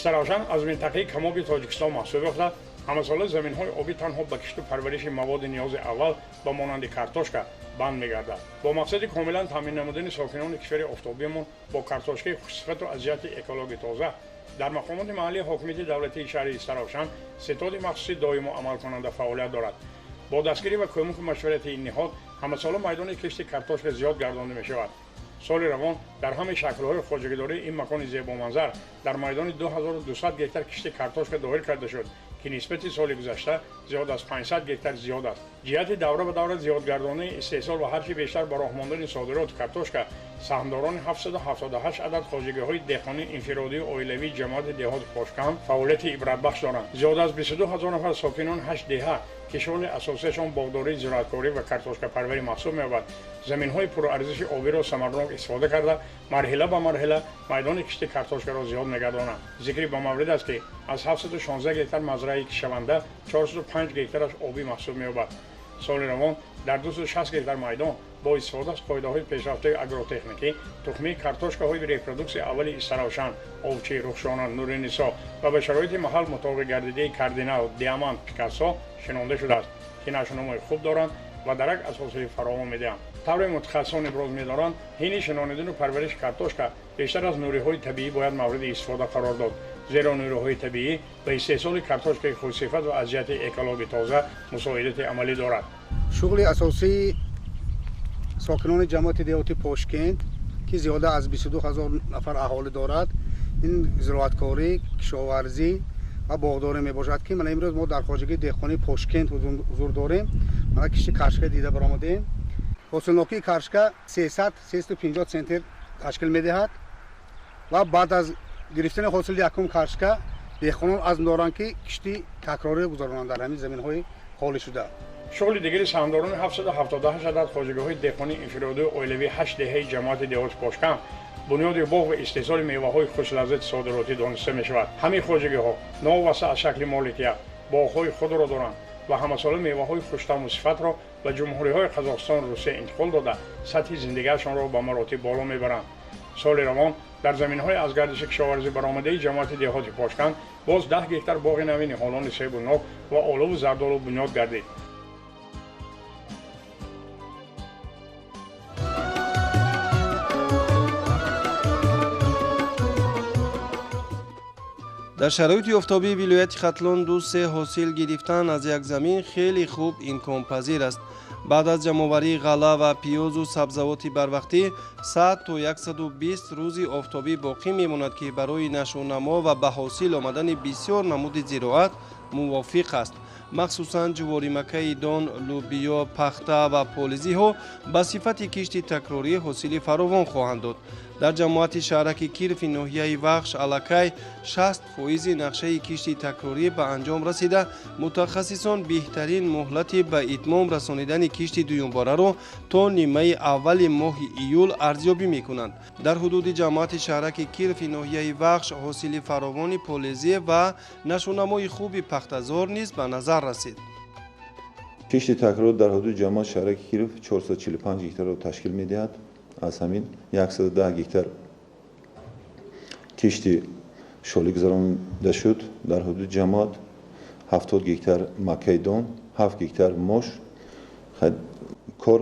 Истаравшан аз минтақаи камоби Тоҷикистон маҳсуб ёфта, ҳамасола заминҳои обӣ танҳо ба кишту парвариши маводи ниёзи аввал ба монанди картошка банд мегардад. Бо мақсади комилан таъмин намудани сокинони кишвари офтобиамон бо картошкаи хушсифату аз ҷиҳати экологӣ тоза, дар мақомоти маҳаллии ҳокимияти давлатии шаҳри Истаравшан ситоди махсуси доимо амалкунанда фаъолият дорад. Бо дастгирӣ ва кӯмаку машварати ин ниҳод ҳамасола майдони кишти картошка зиёд гардонда мешавад. Соли равон дар ҳамаи шаклҳои хоҷагидории ин макони зебоманзар дар майдони 2200 гектар кишти картошка доир карда шуд, ки нисбати соли гузашта зиёд аз 500 гектар зиёд аст. Ҷиҳати давра ба давра зиёдгардонии истеҳсол ва ҳарчи бештар ба роҳ мондани содироти картошка саҳмдорони 778 адад хоҷагиҳои деҳқонии инфиродию оилавии ҷамоати деҳоти Пошканд фаъолияти ибратбахш доранд. Зиёд аз 22 ҳазор нафар сокинони ҳашт деҳа, ки шуғли асосияшон боғдорӣ, зироаткорӣ ва картошкапарварӣ маҳсуб меёбад, заминҳои пурарзиши обиро самарнок истифода карда, марҳила ба марҳила майдони кишти картошкаро зиёд мегардонанд. Зикри ба маврид аст, ки аз 716 гектар мазраи кишаванда 405 гектараш обӣ маҳсуб меёбад. Соли равон дар 260 гектар майдон бо истифода аз қоидаҳои пешрафтаи агротехникӣ тухмии картошкаҳои репродуксияи аввали Истаравшан, Овчӣ, Рухшона, Нуринисо ва ба шароити маҳал мутобиқ гардидаи Кардинал, Диамант, Пикассо шинонда шудааст, ки нашъунамои хуб доранд ва дарак аз ҳосили фаровон медиҳанд. Тавре мутахассисон иброз медоранд, ҳини шинонидану парвариши картошка бештар аз нуриҳои табиӣ бояд мавриди истифода қарор дод, зеро нуриҳои табиӣ ба истеҳсоли картошкаи хушсифат ва аз ҷиҳати экологӣ тоза мусоидати амалӣ дорад. Шуғли асосии сокинони ҷамоати деҳоти Пошкент, ки зиёда аз 22 ҳазор нафар аҳолӣ дорад, ин зироаткорӣ, кишоварзӣ ва боғдорӣ мебошад, ки мана имрӯз мо дар хоҷагии деҳқонии Пошкент ҳузур дорем. Мана кишти картошка дида баромадем. Ҳосилнокии картошка 300 350 центнер ташкил медиҳад ва баъд аз гирифтани ҳосили якум картошка деҳқонон азм доранд, ки кишти такрорӣ гузаронанд дар ҳамин заминҳои холӣ шуда. Шуғли дигари саҳмдорони 778 адад хоҷагиҳои деҳқонии инфиродию оилавии ҳашт деҳаи ҷамоати деҳоти Пошканд бунёди боғ ва истеҳсоли меваҳои хушлаззати содиротӣ дониста мешавад. Ҳамин хоҷагиҳо новобаста аз шакли моликият боғҳои худро доранд ва ҳамасола меваҳои хуштаму сифатро ба ҷумҳуриҳои Қазоқистон, Русия интиқол дода, сатҳи зиндагиашонро ба маротиб боло мебаранд. Соли равон дар заминҳои аз гардиши кишоварзӣ баромадаи ҷамоати деҳоти Пошканд боз 10 гектар боғи нави ниҳолони себу нок ва олуву зардолу бунёд гардид. Дар шароити офтобии вилояти Хатлон ду-се ҳосил гирифтан аз як замин хеле хуб имконпазир аст. Баъд аз ҷамъоварии ғалла ва пиёзу сабзавоти барвақтӣ 100 то 120 рӯзи офтобӣ боқӣ мемонад, ки барои нашъунамо ва ба ҳосил омадани бисёр намуди зироат мувофиқ аст. Махсусан ҷуворимакаи дон, лӯбиё, пахта ва полизиҳо ба сифати кишти такрорӣ ҳосили фаровон хоҳанд дод. Дар ҷамоати шаҳраки Кирфи ноҳияи Вахш аллакай 60 фоизи нақшаи кишти такрорӣ ба анҷом расида, мутахассисон беҳтарин муҳлати ба итмом расонидани кишти дуюмбораро то нимаи аввали моҳи июл арзёбӣ мекунанд. Дар ҳудуди ҷамоати шаҳраки Кирфи ноҳияи Вахш ҳосили фаровони полезӣ ва нашъунамои хуби пахтазор низ ба назар расид. Кишти такрор дар ҳудуди ҷамоати шаҳраки Киров 445 гектарро ташкил медиҳад. Аз ҳамин 110 гектар кишти шолӣ гузаронида шуд дар ҳудуди ҷамоат, 70 гектар маккаи дон, 7 гектар мош. Кор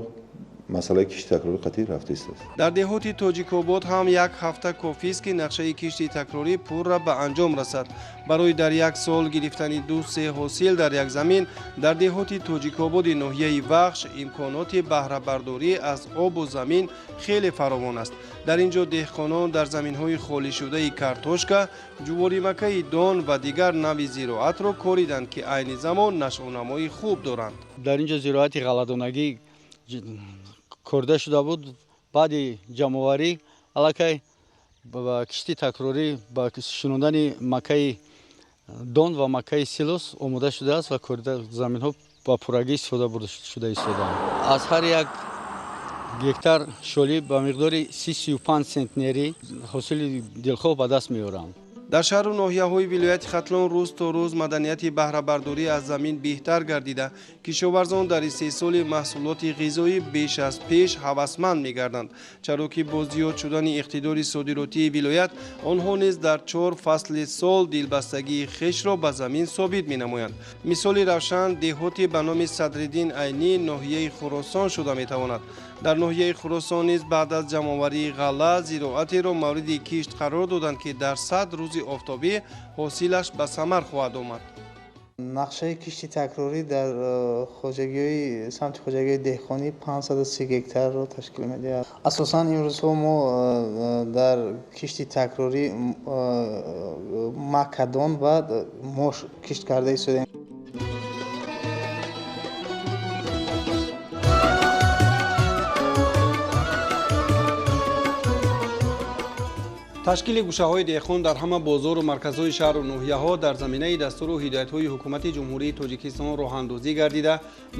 масъалаи кишти такрорӣ қатъӣ рафта истааст. Дар деҳоти Тоҷикобод ҳам як ҳафта кофист, ки нақшаи кишти такрорӣ пурра ба анҷом расад. Барои дар як сол гирифтани ду-се ҳосил дар як замин дар деҳоти Тоҷикободи ноҳияи Вахш имконоти баҳрабардорӣ аз обу замин хеле фаровон аст. Дар ин ҷо деҳқонон дар заминҳои холишудаи картошка, ҷуворимакаи дон ва дигар навъи зироатро кориданд, ки айни замон нашъунамои хуб доранд. Дар ин ҷо зироати ғалладонагӣ корда шуда буд. Баъди ҷамъоварӣ аллакай ба кишти такрорӣ, ба шинондани маккаи дон ва маккаи силос омода шудааст ва корида заминҳо ба пуррагӣ истифода бурда шуда истодаанд. Аз ҳар як гектар шолӣ ба миқдори 30-35 центнери ҳосили дилхоҳ ба даст меоранд. Дар шаҳру ноҳияҳои вилояти Хатлон рӯз то рӯз маданияти баҳрабардорӣ аз замин беҳтар гардида, кишоварзон дар истеҳсоли маҳсулоти ғизоӣ беш аз пеш ҳавасманд мегарданд, чаро ки бо зиёд шудани иқтидори содиротии вилоят онҳо низ дар 4 фасли сол дилбастагии хешро ба замин собит менамоянд. Мисоли равшан деҳоти ба номи Садриддин Айнӣ ноҳияи Хуросон шуда метавонад. Дар ноҳияи Хуросон низ баъд аз ҷамъоварии ғалла зироатеро мавриди кишт қарор доданд, ки дар 100 рӯзи офтобӣ ҳосилаш ба самар хоҳад омад. Нақшаи кишти такрорӣ дар хоҷагиҳои самти хоҷагиҳои деҳқонӣ 530 гектарро ташкил медиҳад. Асосан имрӯзҳо мо дар кишти такрорӣ макадон ва мош кишт карда истодаем. Ташкили гӯшаҳои деҳқон дар ҳама бозору марказҳои шаҳру ноҳияҳо дар заминаи дастуру ҳидоятҳои ҳукумати Ҷумҳурии Тоҷикистон роҳандозӣ гардида,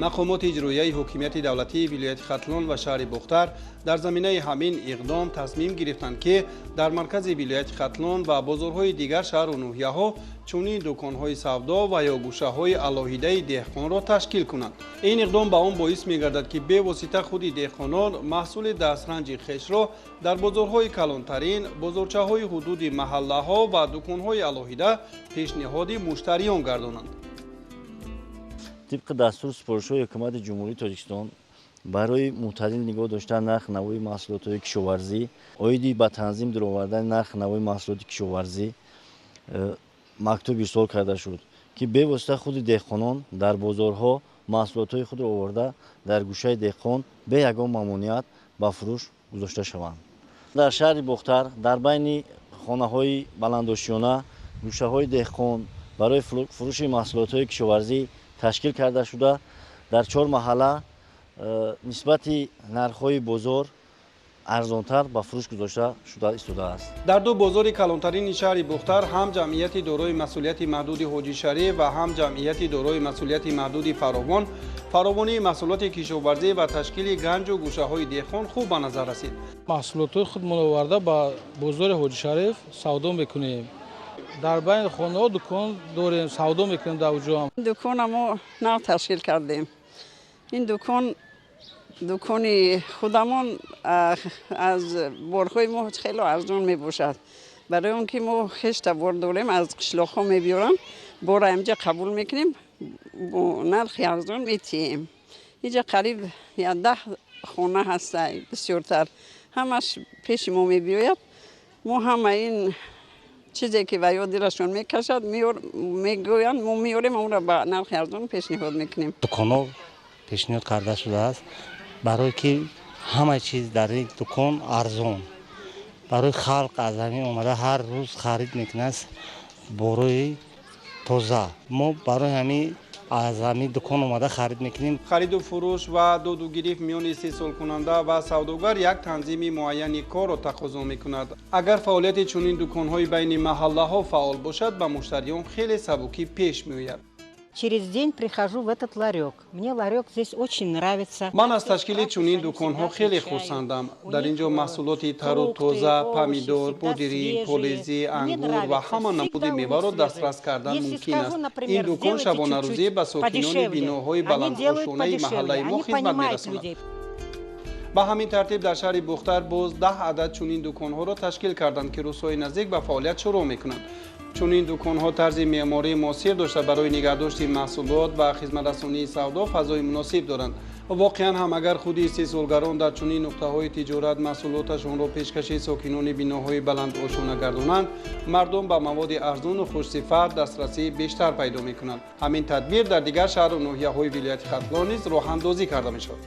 мақомоти иҷроияи ҳокимияти давлатии вилояти Хатлон ва шаҳри Бохтар дар заминаи ҳамин иқдом тасмим гирифтанд, ки дар маркази вилояти Хатлон ва бозорҳои дигар шаҳру ноҳияҳо чунин дуконҳои савдо ва ё гӯшаҳои алоҳидаи деҳқонро ташкил кунанд. Ин иқдом ба он боис мегардад, ки бевосита худи деҳқонон маҳсули дастранҷи хешро дар бозорҳои калонтарин, бозорчаҳои ҳудуди маҳаллаҳо ва дуконҳои алоҳида пешниҳоди муштариён гардонанд. Тибқи дастуру супоришҳои ҳукумати Ҷумҳурии Тоҷикистон барои мӯътадил нигоҳ доштани нархи навои маҳсулотҳои кишоварзӣ, оиди ба танзим даровардани нархи навои маҳсулоти кишоварзӣ мактуб ирсол карда шуд, ки бевосита худи деҳқонон дар бозорҳо маҳсулотҳои худро оварда дар гӯшаи деҳқон бе ягон мамоният ба фурӯш гузошта шаванд. Дар шаҳри Бохтар дар байни хонаҳои баландошёна гӯшаҳои деҳқон барои фурӯши маҳсулотҳои кишоварзӣ ташкил карда шуда, дар 4 маҳалла нисбати нархҳои бозор арзонтар ба фурӯш гузошта шуда истодааст. Дар ду бозори калонтарини шаҳри Бохтар ҳам ҷамъияти дорои масъулияти маҳдуди Ҳоҷишариф ва ҳам ҷамъияти дорои масъулияти маҳдуди Фаровон фаровонии маҳсулоти кишоварзӣ ва ташкили ганҷу гӯшаҳои деҳқон хуб ба назар расид. Маҳсулотҳои худмон оварда ба бозори Ҳоҷишариф савдо мекунем. Дар байни хонаҳо дукон дорем, савдо мекунем дар уҷоам. Дукона мо нав ташкил кардем. Ин дукон дукони худамон аз борҳои мо хеле арзон мебошад. Барои он ки мо хешта бор дорем, аз қишлоқҳо мебиёрам, борро инҷа қабул мекунем, бо нархи арзон метиҳем. Инҷа қариб 10 хона ҳаста, бисёртар. Ҳамаш пеши мо мебиёяд. Мо ҳама ин чизе ки ва ё дилашон мекашад, мегӯянд, мо меорем, онро ба нархи арзон пешниҳод мекунем. Дуконҳо пешниҳод карда шудааст, барои ки ҳама чиз дар ин дукон арзон. Барои халқ аз ҳамин омада ҳар рӯз харид мекунад борои тоза. Мо барои ҳамин аз ҳамин дукон омада харид мекунем. Хариду фурӯш ва доду гирифт миёни истеҳсолкунанда ва савдогар як танзими муайяни корро тақозо мекунад. Агар фаъолияти чунин дуконҳои байни маҳаллаҳо фаъол бошад, ба муштариён хеле сабукӣ пеш меояд. Через день прихожу в этот ларек. Мне ларек здесь очень нравится. Ман аз ташкили чунин дуконҳо хеле хурсандам. Дар ин ҷо маҳсулоти тару тоза, помидор, бодиринг, полези, ангур ва ҳама намуди меваро дастрас кардан мумкин аст. Ин дукон шабонарӯзӣ ба сокинони биноҳои баландошонаи маҳаллаи мо хизмат мерасонад. Ба ҳамин тартиб дар шаҳри Бохтар боз 10 адад чунин дуконҳоро ташкил карданд, ки рӯзҳои наздик ба фаъолият шурӯъ мекунанд. Чунин дуконҳо тарзи меъмории муосир дошта барои нигаҳдошти маҳсулот ва хизматрасонии савдо фазои муносиб доранд. Воқеан ҳам агар худи истеҳсолгарон дар чунин нуқтаҳои тиҷорат маҳсулоташонро пешкаши сокинони биноҳои баландошона гардонанд, мардум ба маводи арзону хушсифат дастрасии бештар пайдо мекунанд. Ҳамин тадбир дар дигар шаҳру ноҳияҳои вилояти Хатлон низ роҳандозӣ карда мешавад.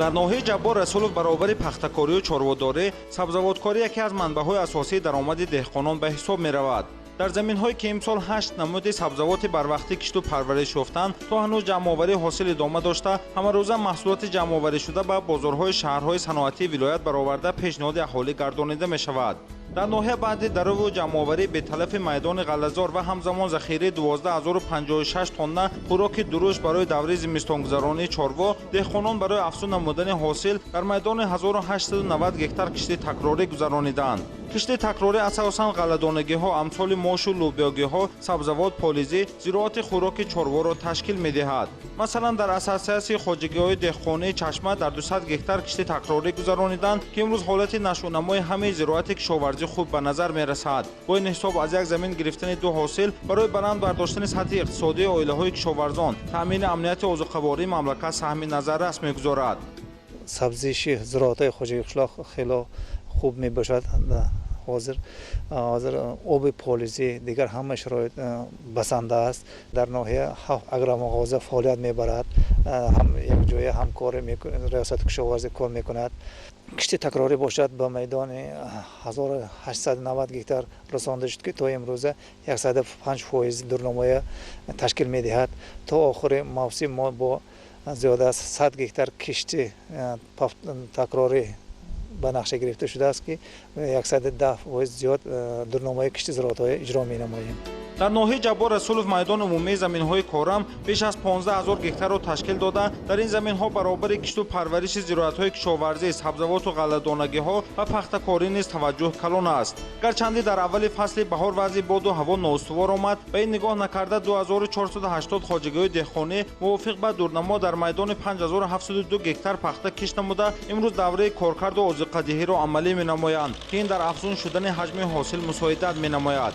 Дар ноҳияи Ҷаббор Расулов баробари пахтакорию чорводорӣ, сабзавоткорӣ яке аз манбаъҳои асосии даромади деҳқонон ба ҳисоб меравад. Дар заминҳое ки имсол 8 намуди сабзавоти барвақтӣ кишту парвариш ёфтанд, то ҳанӯз ҷамъоварии ҳосил идома дошта, ҳамарӯза маҳсулоти ҷамъоварӣшуда ба бозорҳои шаҳрҳои саноатии вилоят бароварда пешниҳоди аҳолӣ гардонида мешавад. Дар ноҳия баъди даруву ҷамъоварии беталафи майдони ғаллазор ва ҳамзамон захираи 12 056 тонна хӯроки дурушт барои давраи зимистонгузаронии чорво, деҳқонон барои афзун намудани ҳосил дар майдони 1890 гектар кишти такрорӣ гузаронидаанд. Кишти такрорӣ асосан ғалладонагиҳо, амсоли мошу лӯбиёгиҳо, сабзавот, полизӣ, зироати хӯроки чорворо ташкил медиҳад. Масалан, дар Ассотсиатсияи хоҷагиҳои деҳқонии Чашма дар 200 гектар кишти такрорӣ гузарониданд, ки имрӯз ҳолати нашъунамои ҳамаи зироати кишоварзӣ хуб ба назар мерасад. Бо ин ҳисоб, аз як замин гирифтани ду ҳосил барои баланд бардоштани сатҳи иқтисодии оилаҳои кишоварзон, таъмини амнияти озуқавории мамлакат саҳми назаррас мегузорад. Сабзиши зироатҳои хоҷагии қишлоқ хело хуб мебошад. Ҳозир оби полизӣ, дигар ҳама шароит басанда аст. Дар ноҳия ҳафт агромағоза фаъолият мебарад, ҳам якҷоя ҳамкорӣ риёсати кишоварзӣ кор мекунад. Кишти такрорӣ бошад, ба майдони 1890 гектар расонда шуд, ки то имрӯза 105% дурнамоя ташкил медиҳад. То охири мавсим мо бо зиёда аз 100 гектар кишти такрорӣ ба нақша гирифта шудааст, ки 110% зиёд дурнамои кишти зироатҳои иҷро менамоем. Дар ноҳияи Ҷаббор Расулов майдони умумии заминҳои корам беш аз 15 000 гектарро ташкил дода, дар ин заминҳо баробари кишту парвариши зироатҳои кишоварзӣ, сабзавоту ғалладонагиҳо ва пахтакорӣ низ таваҷҷӯҳ калон аст. Гарчанде дар аввали фасли баҳор вазъи боду ҳаво ноустувор омад, ба ин нигоҳ накарда, 2480 хоҷагиҳои деҳқонӣ мувофиқ ба дурнамо дар майдони 5702 гектар пахта кишт намуда, имрӯз давраи коркарду озиқадиҳиро амалӣ менамоянд, ки ин дар афзун шудани ҳаҷми ҳосил мусоидат менамояд.